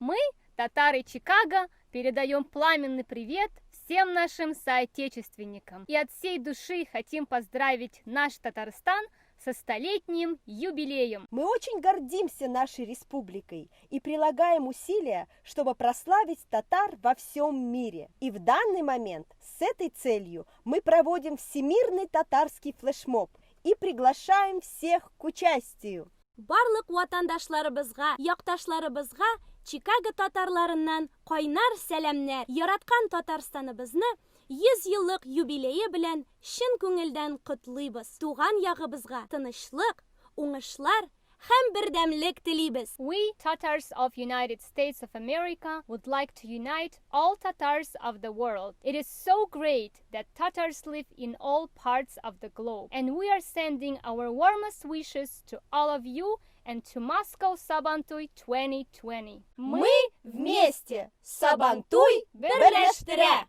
Мы, татары Чикаго, передаем пламенный привет всем нашим соотечественникам. И от всей души хотим поздравить наш Татарстан со столетним юбилеем. Мы очень гордимся нашей республикой и прилагаем усилия, чтобы прославить татар во всем мире. И в данный момент с этой целью мы проводим Всемирный татарский флешмоб и приглашаем всех к участию. Барлык ватандашларыбызга, якташларыбызга Чикаго татарларыннан кайнар сәламнәр! Яраткан Татарстаныбызны 100 еллык юбилее белән чын күңелдән котлыйбыз! Туган ягыбызга тынычлык, уңышлар һәм бердәмлек телибез! We, Tatars of United States of America, would like to unite all Tatars of the world. It is so great that Tatars live in all parts of the globe. And we are sending our warmest wishes to all of you and to Moscow Sabantuy 2020. Мы вместе! Сабантуй берләштерә!